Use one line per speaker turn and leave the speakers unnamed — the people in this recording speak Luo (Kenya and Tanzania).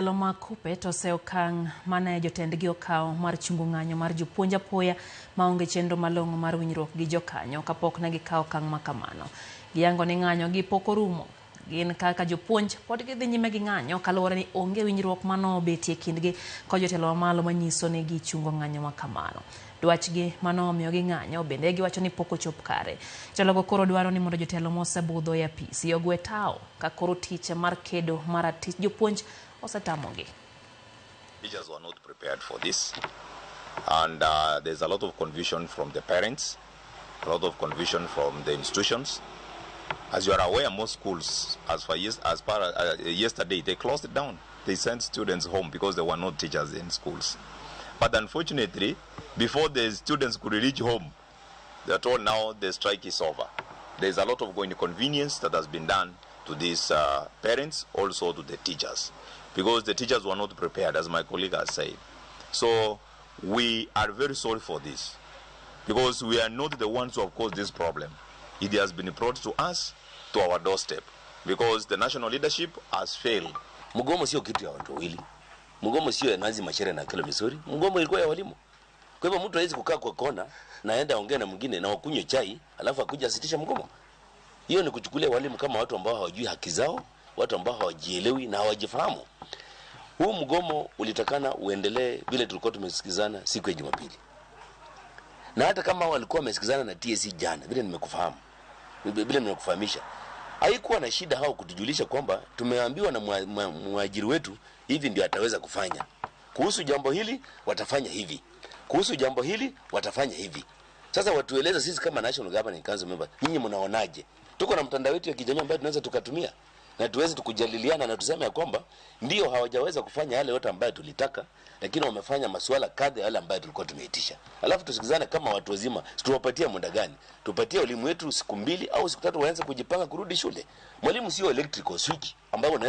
Jotelo mag KUPPET oseyo okang' mane jotendgi okawo mar chungo ng'anyo mar jopuonj apoya maonge chenro malong'o mar winjruok gi jokanyo kapok ne gikawo okang' makamano. Giyango ni ng'anyo gi pok orumo. Gin kaka jopuonj pod gidhi nyime gi ng'anyo kaluwore ni onge winjruok manobetie kindgi kod jotelo mamalo manyiso ni gichungo ng'anyo makamano. Dwachgi manomiyo ging'anyo bende giwacho ni pok ochop kare. Jotelogo koro dwaro ni mondo jotelo mosebudho e apisi ogwe tao ka koro tich mar kedo mar ratich jopuonj osetamogi.
Teachers were not prepared for this, and there's a lot of confusion from the parents, a lot of confusion from the institutions. As you are aware, most schools, as far yes, as far yesterday, they closed it down. They sent students home because there were no teachers in schools. But unfortunately, before the students could reach home, they are told now the strike is over. There's a lot of inconvenience that has been done to these parents, also to the teachers, because the teachers were not prepared, as my colleague has said. So we are very sorry for this, because we are not the ones who have caused this problem. It has been brought to us, to our doorstep, because the national leadership has failed.
Mgomo sio kitu ya watu wawili. Mgomo sio ya Nancy Macharia na Akelo Misori. Mgomo ilikuwa ya walimu. Kwa hivyo mtu hawezi kukaa kwa kona na aenda ongea na mwingine na wakunywe chai alafu akuja asitisha mgomo. Hiyo ni kuchukulia walimu kama watu ambao hawajui haki zao, watu ambao hawajielewi na hawajifahamu. Huu mgomo ulitakana uendelee vile tulikuwa tumesikizana siku ya Jumapili. Na hata kama walikuwa wamesikizana na TSC jana, vile nimekufahamu, vile nimekufahamisha, haikuwa na shida hao kutujulisha kwamba tumeambiwa na mwajiri wetu hivi ndio ataweza kufanya. Kuhusu jambo hili watafanya hivi. Kuhusu jambo hili watafanya hivi. Sasa watueleze sisi kama National Governing Council member, nyinyi mnaonaje? Tuko na mtandao wetu ya kijamii ambayo tunaweza tukatumia na tuweze tukujadiliana na tuseme ya kwamba ndio hawajaweza kufanya yale yote ambayo tulitaka, lakini wamefanya masuala kadha yale ambayo tulikuwa tumeitisha. Alafu tusikizane kama watu wazima, tuwapatie muda gani? Tupatie walimu wetu siku 2 au siku 3 waanze kujipanga kurudi shule. Mwalimu sio electrical switch ambayo unaweka